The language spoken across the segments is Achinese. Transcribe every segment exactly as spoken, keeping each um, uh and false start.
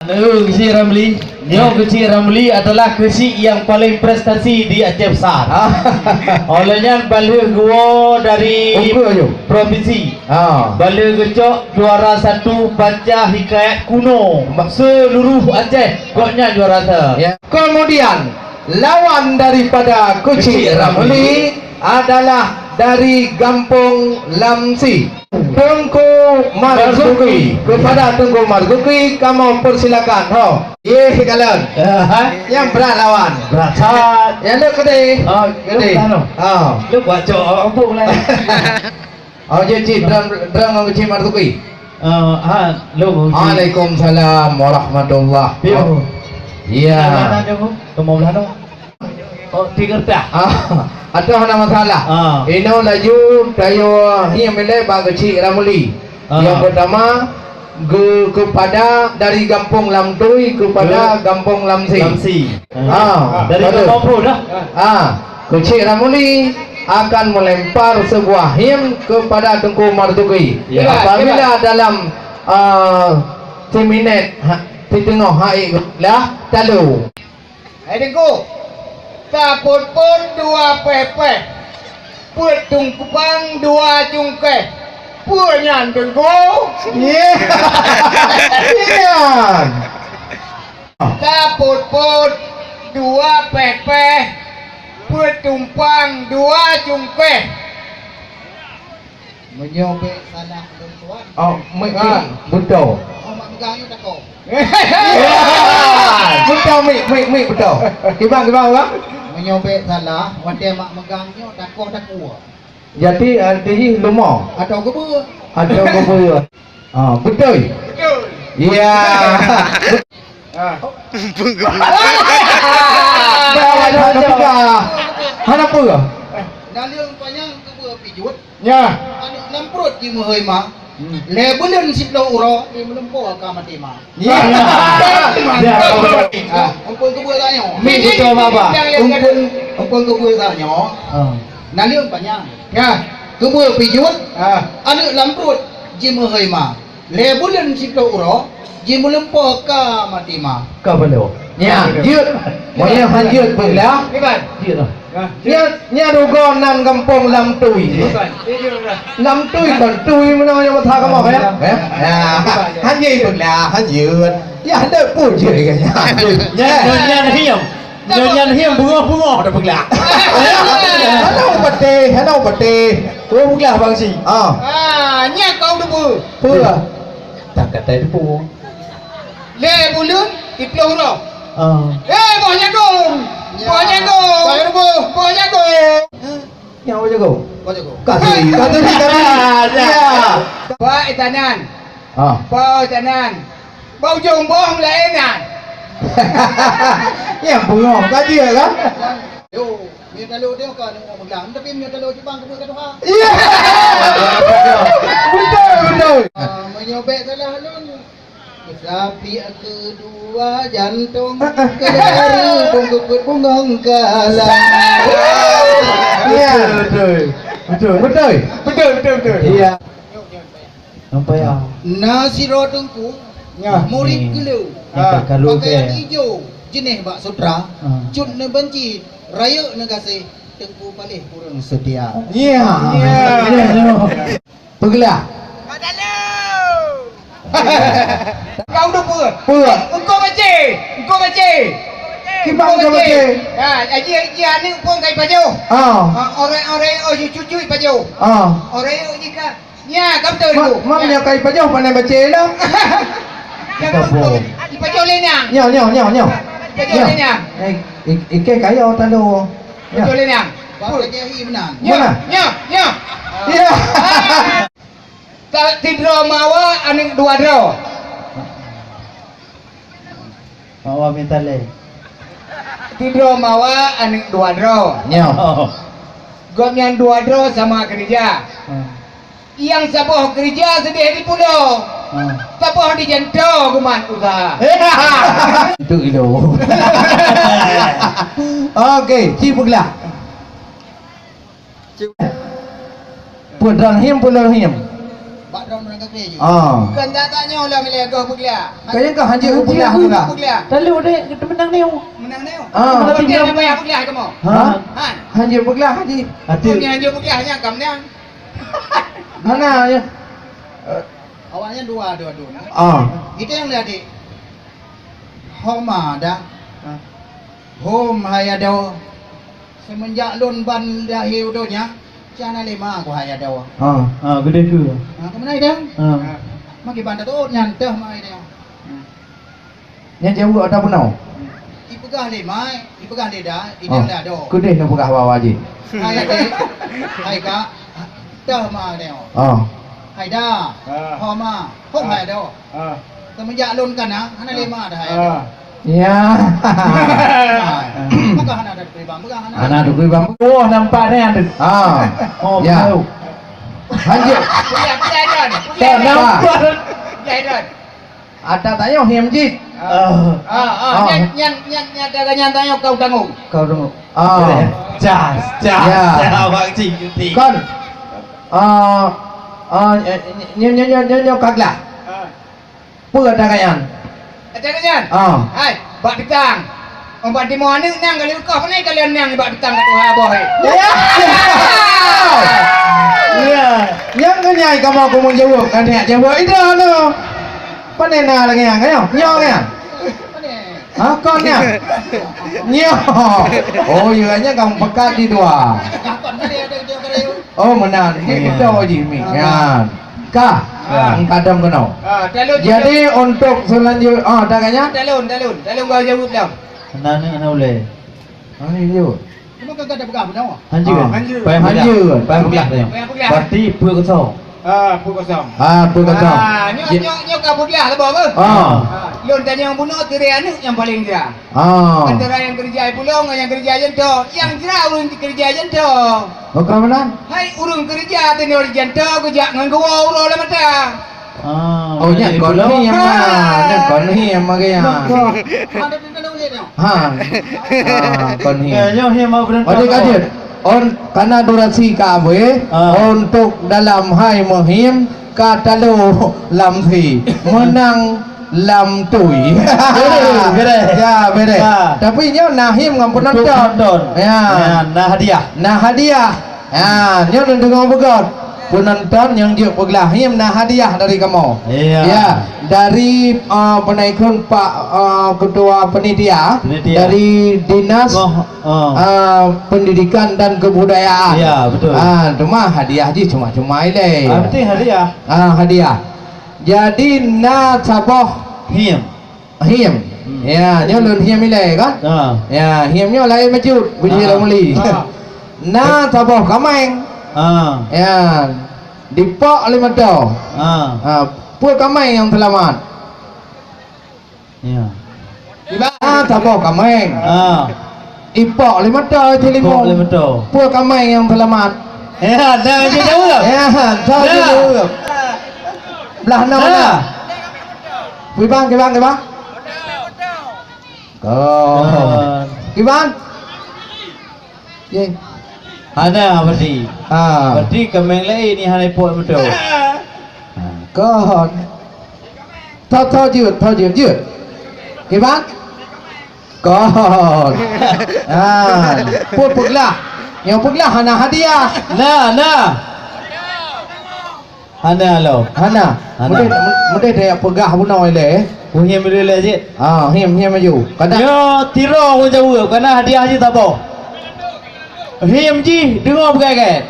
Eh, Keuchik Ramli. Nyoe Keuchik Ramli adalah keuchik nyang paléng prestasi di Aceh Besar. Ah. Oleh nyan, ban lheueh geuwoe dari Ukeue nyoe. Provinsi. Ah. Ban lheueh geucok juara satu baca hikayat kuno seluruh Aceh. Gobnyan juara satu. Ya. Kemudian, lawan daripada Keuchik Keuchik Ramli. Ramli adalah dari Gampông Lamsi. Teungku Marzuki. Marzuki. Kepada Teungku Marzuki, kamoe persilakan. Ho. Ye, sikalon. Ya, ha? Nyang brat lawan. Brat that. Nyang le keudeh. Oh, keudeh. Keudeh. Ha. Lôn buat cok awak empuk lah. Oh, jeuet cit, drum, drum ngon Keuchik Marzuki. Eh, ha, lôn, Keuchik. Waalaikumsalam warahmatullah. Piye? Ya. Mana dia, Bu? Kamoe belah tu. Oh, di kertas. Ah, atau hana masalah. Ah. Inoe laju tayoe hieng ilée bak Keuchik Ramli. Ah. Nyang pertama, geu-, kepada dari Gampông Lamtui kepada Ke Gampông Lamsi. Lamsi. Ah, dari betul. Gampông Lamtui dah. Ah, Keuchik Ramli akan melempar sebuah hymn kepada Teungku Marzuki. Ya. Apabila dalam, ah, siminét, ha, siteungoh hai lah, talu. Hai Teungku, tapot-pot dua péh-péh, peuet tumpang dua cungkéh. Peue nyan, Teungku? Nyan. Nyan. Tapot-pot dua péh-péh, peuet tumpang dua cungkéh. Meunyoe bèk salah lôn tuan. Oh, mik, mik, beutôi. Oh, mak megang nyoe tako. Ya. Beutôi, mik, mik, mik, beutôi. Kiban, kiban, Bang? Meunyoe bèk salah, watèe mak megang nyoe tako-tako. Jadi, arti jih leumo. Atau geubeue. Atau geubeue. Ah, beutôi. Beutôi. Ya. Ah. Bèk awak hana peugah. Hana peue? Naleueng panyang geubeue pijot. Nya. Aneuk lam pruet jimeuhôi ma. Hmm. Lhèe buleuen siplôh uroe, jimeulumpoe ka maté ma. Ya. Ya. Ah. Eungkôt geubeue tanyoe. Mi beutôi, Baba. Eungkôt, eungkôt geubeue tanyoe. Ah. Naleueng panyang. Ya. Geubeue pijot. Ah. Aneuk lam pruet jimeuhôi ma. Lhèe buleuen siplôh uroe, jimeulumpoe ka maté ma. Ka balo. Nya, jeuet. Moyang han jeuet beulah. Iban. Jeuet lah. Nya, nya rugoe nan gampông Lamtui. Iban. Jeuet lah. Lamtui kon tui meunan nyang masa kamoe, ya? Ya. Ya. Han jeuet beulah, han jeuet. Ya, han jeuet pun jeuet kan. Nya, nya, nya, hiam. Nyoe nyan hiam beungoh-beungoh dah peuglah. Hana upateh, hana upateh. Oh, peuglah bang si. Ah. Ah, nyan kau debu. Peue? Tak kata debu. Lhèe buleuen, siplôh uroe. Ah. Eh, boh jagung. Boh jagung. Boh jagung. Boh jagung. Nyan boh jagung. Boh jagung. Katuri, katuri, katuri. Ya. Pak Itanan. Ah. Pak Itanan. Bak ujong boh meulaén nyan. Nyang beungoh ka jeuet kan? Yo, meunyoe talo dia ka nak megang, tapi meunyoe talo Jepang keubeue ka tuha. Iya. Betul, betul. Ah, meunyoe bèk salah lôn. Sapi keudua jantong, keudua bungkut bungong kala. Iya. Betul, betul. Betul. Betul, betul, betul. Iya. Nampak ya? Na sidroe teungku, ya, murit geuleu. Pakaian ijo, jeunèh bak sutra, cut neubanci, rayeuk neugaséh, teungku paléh ureueng seutia. Ya. Ya. Peuglah. Kau tu peue? Peue? Engkau baca. Engkau baca. Kiban engkau baca. Ha, aji, aji aneuk pun kai pajoh. Ah. Ha, orang-orang, oh, cucu pajoh. Ah. Orang jika Nya, ka beutôi tu. Mak, mak, nyoe kai pajoh pandai baca lah. Nya ka beutôi. Ipajoh lé nyang. Nyoe, nyoe, nyoe, nyoe. Ipajoh lé nyang. Eh, ik-, ikei kayo talo. Ipajoh lé nyang. Baru lagi ahi meunan. Nyoe, nyoe, nyoe. Ya. Ah. Tak sidroe mawa aneuk dua droe. Mawa minta lé. Sidroe mawa aneuk dua droe. Nyoe. Gobnyan dua droe sama keureuja. Hmm. Nyang saboh keureuja sidéh di pulo. Hmm. Saboh di janto geumat useuha. Itu ilo. Oke, ci peuglah. Peue droe him, peue lôn him? Bak droeneuh ureueng kafé jih. Ah. Bukan that-that nyoe lom ilèe goh peuglah. Kayang ka hanjeuet peuglah. Hanjeuet peuglah. Peuglah. Lalu deh, kita menang ni. Menang ni. Ah. Berarti dia payah peuglah kamu. Ha? Han. Hanjeuet peuglah, Haji. Hati. Bukan hanjeuet peuglah, nyan ka menang. Mana ya? Awaknyan dua, dua, dua. Ah. Itu yang dia adik. Homa dah. Ah. Hom hai adoe. Semenjak lôn ban lahé u donya, cana lé ma ku hai adoe. Ha. Ha, geudeh keu. Ha, keumeunai dang? Ha. Maki ban tatot nyan teuh ma hai adoe. Nyan jaweueb ata peunoh. Ipeugah lé ma, ipeugah lé da, idang lé adoe. Keudeh nyoe peugah bawa jih. Hai adek, hai kak, teuh ma hai adoe. Ha. Hai da, ho ma, hom hai adoe. Ah. Semenjak lôn kana, hana lé ma dah hai adoe. Ya. Maka hana ada dibang pegang, hana. Hana ada dibang. Oh, nampak ni ada. Ha. Oh, ya. Tahu. Lanjut. Kuliah, kuliah, Don. Tak nampak. Kuliah, Don. Ada tanya him jit. Ah. Ah, ah, nyan, nyan, nyan, nyan, ada nyan tanya kau tanggung. Kau tanggung. Ah. Cas, cas, ya. Cas, Abang Cik Cuti. Kon. Ah, ah, nyo, nyo, nyo, nyo, nyo, kaglah. Ah. Peue ata nyan? Ata nyan? Ah. Hai, bak tukang. Obat timoh aneuk nang kali ukoh, pane kalian nang bak tukang ka tuha boh, hai. Ya. Ya. Nyang keunyan kamoe keumeung jaweueb, kan nyak jaweueb ida nyoe. Pane na lagèe nyan, nyoe? Nyoe nyan? Ha, kon nyan? Nyoe. Oh, iya, nyan kamoe peugah di dua. Oh, meunan. Ni kita uji mi. Nyan. Ka. Ka. Engkadang keunoe. Ah, talon. Jadi, untuk selanjut, ah, dah kan nyan? Talon, talon. Talon gau jaweueb dah. Hana ni, hana ulèe. Ah, iya. Cuma kan ada peugah beuna. Hanjeuet. Ah. Hanjeuet. Payah peugah. Hanjeuet. Payah peugah tadi. Payah peugah. Berarti peuet kosong. Ah, peuet kosong. Ah, peuet kosong. Ah, nyoe, nyoe, nyoe ka peugah lah, Bob, eh? Ah. Ah, lôn tanyong bunoe, tirèe aneuk nyang paleng jra. Ah. Antara nyang keureuja i pulo ngon nyang keureuja i janto, nyang jra ureueng keureuja i janto. Bukan meunan? Hai ureueng keureuja teungoh di janto geujak ngon geuwoe uroe lam mata. Ah, oh, nyan kon him, ah, nyan kon him, makanya. Ha. Ah, kon him. Eh, nyoe him mau berentah. Adik, adik. On, karena durasi ka habis, ah, untuk dalam hai meuhim, ka talo lam si, meunang lam tui. Betul, betul. Ya, betul. Ha. Tapi nyoe na him ngon penonton. Untuk penonton. Ya. Ya, na hadiah. Na hadiah. Ha, nyoe neudeungoe beugöt. Penonton nyang jeuet peuglah him na hadiah dari kamoe. Iya. Ya, dari, uh, penaikun Pak, uh, Ketua Penitia, penitia, dari Dinas, oh, oh, uh, Pendidikan dan Kebudayaan. Ya, betul. Ah, cuma hadiah jih cuma-cuma ilèe. Ah, penting hadiah. Ah, hadiah. Jadi na saboh him. Him. Hmm. Ya, nyoe lôn him ilèe kan? Ha. Ya, him nyoe laén bacut, biji, ha, lam muli. Ha. Na saboh kaméng. Ha. Ya. Dipok lé meuto. Ha. Ha, peue kaméng nyang seulamat? Ya. Iba saboh kaméng. Ah. Ipok lé meuto, ipok lé meuto. Peue kaméng nyang seulamat? Ya, dah jaweueb. Ya, dah jaweueb. Blah na mana? Kibang, kibang, kibang. Oh. Kibang? Ye. Hana berarti. Ha. Berarti kaméng laén ni hana ipok meuto. Ha, kon. Tho, tho jeuet, tho jeuet, jeuet. Kiban? Kon. Ha. Peue peuglah. Nyang peuglah hana hadiah. Nah, nah. Hana lom. Hana. Hana. Meudeh, meudeh teuyak peugah bunoe ilèe. Kuhiem ilèe cit. Ah, hiem, hiem laju. Kadang nyoe tiro ku jaweueb, kana hadiah jih saboh. Hiem jih deungoe beugèt-gèt.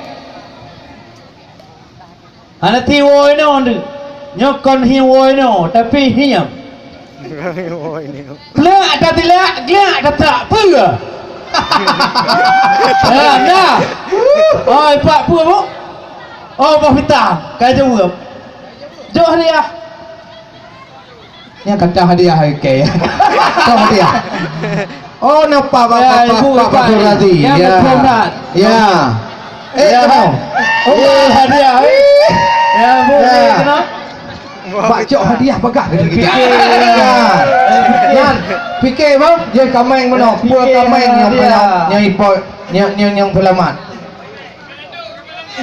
Hana ti woe inoe. Nyoe kon hiem woe inoe, tapi hiem. Glak tatilak, glak tatrak peue? Ha, nah. Oi, pak peue, Bu? Oh, bah fitah, ka jaweueb. Jok hadiah. Nyan kata hadiah, oke. Kau hadiah. Oh, nampak, Pak, ya, Pak, Ibu, Pak, Pak, Pak Surati. Ya, ya. Betul, Pak. Ya. Eh, ya, kenapa? Oh, eh, hadiah, eh. Ya, Bu, ya. Kenapa? Pak cok hadiah peugah gitu, gitu. Fikir. Ya. Nyan, fikir, Bang. Dia kaméng mana? Fikir. Peue kaméng nyang hadiah, nyang, nyang ipok, nyang, nyang, nyang seulamat?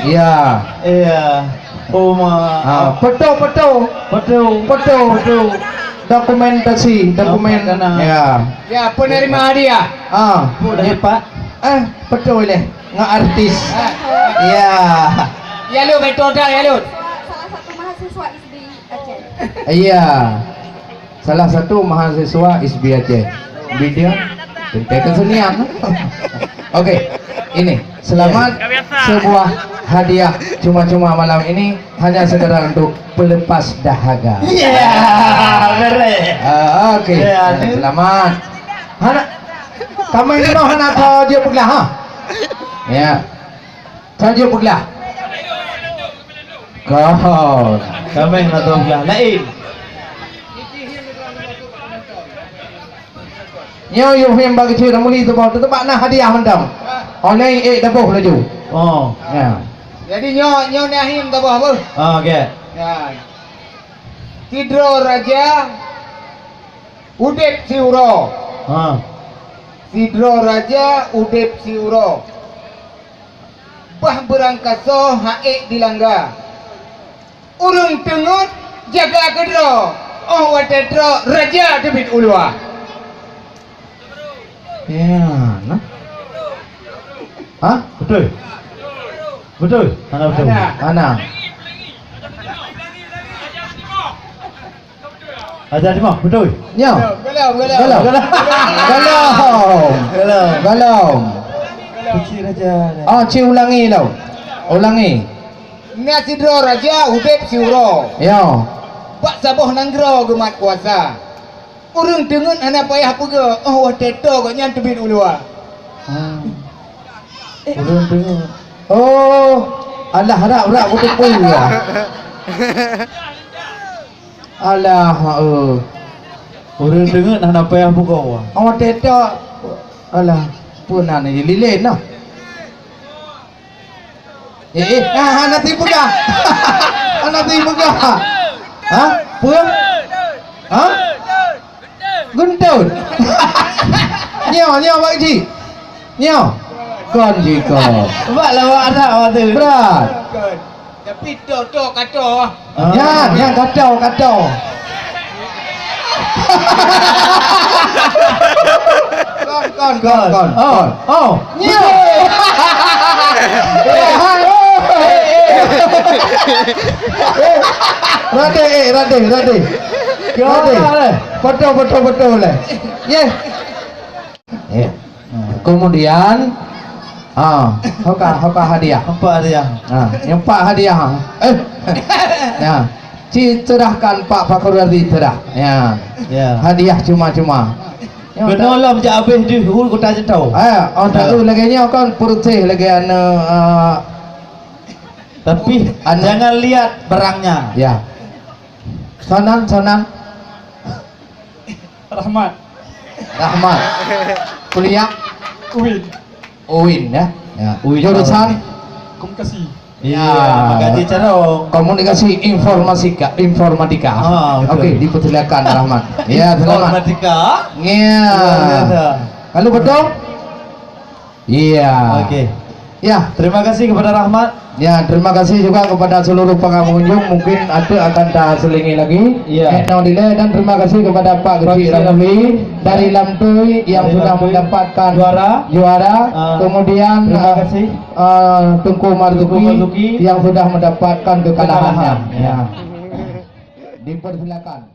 Ya. Iya. Oh, ma- Ah, foto, foto. Foto. Foto. Foto. Dokumentasi, dokumen. Nampak kena. Ya. Ya, penerima hadiah. Ah. Oh, dah cepat. Eh, foto leh. Ngon artis. Ah. Ya. Ya, Lut, betul dah, ya, Lut. Salah satu mahasiswa I S B Aceh. Iya. Salah satu mahasiswa I S B Aceh. Bidang tentang kesenian. Oke, ini selamat sebuah hadiah cuma-cuma malam ini hanya sekedar untuk pelepas dahaga. Ya, beres. Ah, oke. Ya, ini. Selamat. Hana, kamu ini mau hana kau dia pegang, ha? Ya. Saja peuglah. Kau. Kami nak tahu peuglah lain. Nyoe yuh him bagi cik ramuli tu bau tetap na hadiah mantong. Oleh eh daboh laju. Oh. Ya. Jadi nyoe nyoe ni ahim taboh apa? Ah, okey. Ya. Sidroe raja udeb siuroe. Ha. Sidroe raja udeb siuroe. Bah beurangkasoe ha'ék dilangga. Ureuëng teungeut jaga keudroe, óh watée trok raja teubiet u luwa. Ya, nah. Hah? Betul? Betul? Hana betul? Hana. Hana. Ajar Timah, betul? Nyo. Belum, belum. Belum. Belum. Belum. Belum. Kecil aja. Oh, ci ulangi tau. Ulangi. Na sidroe raja udeb siuroe. Yo. Bak saboh nanggroe geumat kuasa. Ureuëng teungeut hana payah peugah, oh watée trok gobnyan teubiet u luwa. Ah. Ureuëng teungeut. Oh, alah rak-rak beuteupeue ya. Alah, eh. Ureuëng teungeut hana payah peugoe. Oh, tetok. Alah, peue nan lilén noh. Eh, eh, ah, hana tipeugah. Hana tipeugah. Ha? Peue? Ha? Guntot. Nyoe, nyoe, Pak Cik. Nyoe. Kon jiko. Bak lawak adak waktu. Brat. Tapi tok, tok, kato. Ah. Nyan, nyan kato, kato. Kon, kon, kon, kon. Oh, kon. Oh. Nyoe. Eh, hai. Eh, eh. Eh, Radeh, eh, Radeh, Radeh. Radeh. Foto, foto, foto leh. Ye. Eh. Kemudian, ha, hoka, hoka hadiah. Empat hadiah. Ha, empat hadiah. Eh. Ya. Ci serahkan Pak Fakhruddin serah. Ya. Ya. Hadiah cuma-cuma. Ya, keunoe lom jak habéh deuh u kota Jitau. Eh, oh, tak tahu lagi nyoe kan peureuseh lagi anu, eh, tapi anu. Jangan lihat barangnya. Ya. Sonan, sonan. Rahmat. Rahmat. Kuliah? UIN. UIN ya. Ya. UIN. Jurusan? Komunikasi. Ya. Iya, maka dia carong. Komunikasi informatika, informatika. Ah, betul. Oke, dipersilakan Rahmat. Ya, selamat. Informatika. Ya. Luar biasa. Lalu betul? Iya. Oke. Ya. Terima kasih kepada Rahmat. Ya, terima kasih juga kepada seluruh para pengunjung. Mungkin ada akan tak selingi lagi. Ya. Eh, tahu dile dan terima kasih kepada Pak Pak Gecik Gecik Ramli dari Lamtui yang dari sudah Lamtui. Mendapatkan Juara. Juara. Ah, kemudian, terima ah, kasih. Ah, Tungku Marzuki Tungku Marzuki. Yang sudah mendapatkan kekalahannya. Kekalahan. Ya. Ya. Dipersilakan.